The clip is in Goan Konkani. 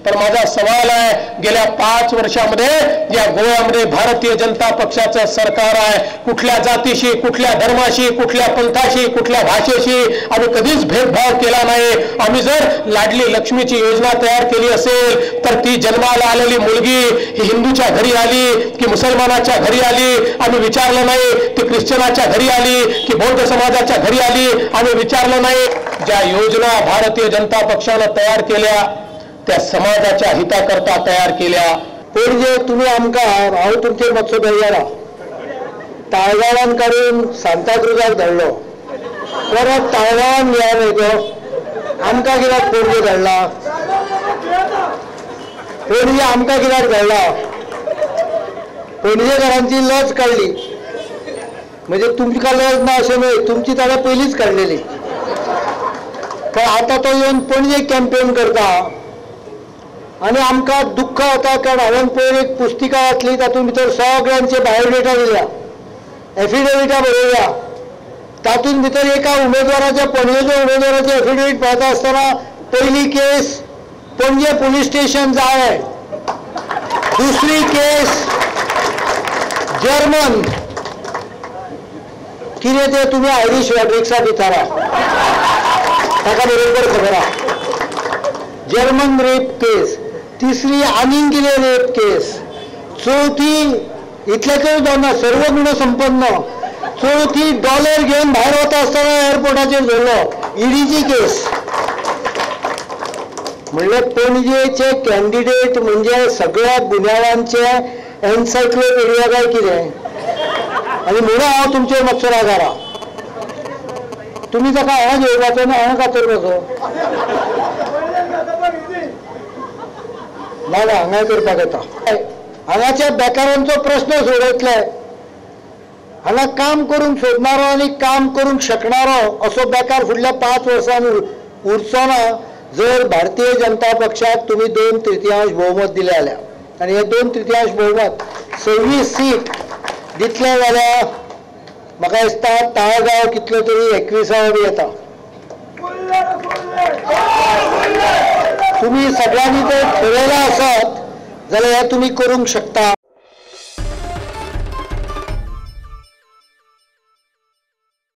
पण माझा सवाल आहे, गेल्या 5 वर्षामध्ये या गोव्यामध्ये भारतीय जनता पक्षाचं सरकार आहे, कुठल्या जातीशी, कुठल्या धर्माशी, कुठल्या पंथाशी, कुठल्या भाषेशी आम्ही कधीच भेदभाव केला नाही। आम्ही जर लाडली लक्ष्मीची योजना तयार केली असेल तर ती जन्माला आलेली मुलगी ही हिंदूच्या घरी आली की मुसलमानाच्या घरी आली आम्ही विचारलं नाही, ती ख्रिश्चनाच्या घरी आली की बौद्ध समाजाच्या घरी आली आम्ही विचारलं नाही। ज्या योजना भारतीय जनता पक्षाने तयार केल्या त्या समाजाच्या हिताकरता तयार केल्या। पणजे तुम्ही आमकां, हांव तुमचेर मातसो बेजार, ताळगांवान काडून सांताक्रुजाक धाडलो, परत ताळगांवान घेया न्हय तो, आमकां कित्याक पणजे धाडला? पणजे आमकां कित्याक धाडला? पणजेकारांची लज काडली, म्हणजे तुमकां लज ना अशें न्हय, तुमची ताणें पयलींच काडलेली। पण आतां तो येवन पणजे कॅम्पेन करता आनी आमकां दुख्ख जाता, कारण हांवें पयर एक पुस्तिका वाचली, तातूंत भितर सगळ्यांचे बायोडेटा दिल्या, एफिडेविटा बरयल्या, तातूंत भितर एका उमेदवाराच्या, पणजेच्या उमेदवाराचे एफिडेवीट पळयता आसतना पयली केस पणजे पुलीस स्टेशन जाय, दुसरी केस जर्मन, कितें तें तुमी आयरीश रॉड्रिक्साक विचारा, ताका बरोबर खबर आसा। जर्मन रेप केस, तिसरी आनीक कितें रेप केस, चवथी इतल्याचेर जावना, सर्व गुण संपन्न, चवथी डॉलर घेवन भायर वता आसतना एअरपोर्टाचेर धरलो, ईडीची केस। म्हणल्यार पणजेचे कॅन्डिडेट म्हणजे सगळ्या गुन्यांवांचे एन्सायक्लोपिडिया काय कितें। आनी म्हणून हांव तुमचेर मातसो रागार आहा, तुमी ताका हांगा घेवपाचो ना, हांगा कातरपाचो ना, ना हांगा करपाक येता। हांगाच्या बेकारांचो प्रश्न सोडयतले, हांगा काम करूंक सोदणारो आनी काम करूंक शकणारो असो बेकार फुडल्या 5 वर्सांनी उरचो ना जर भारतीय जनता पक्षाक तुमी 2/3 भोवमत दिलें जाल्यार। आनी हे 2/3 भोवमत 26 सीट दितले जाल्यार म्हाका दिसता ताळगांव कितलो तरी 21 बी येता। तुमी सगळ्यांनी जर ठरयलां आसत जाल्यार हें तुमी करूंक शकता।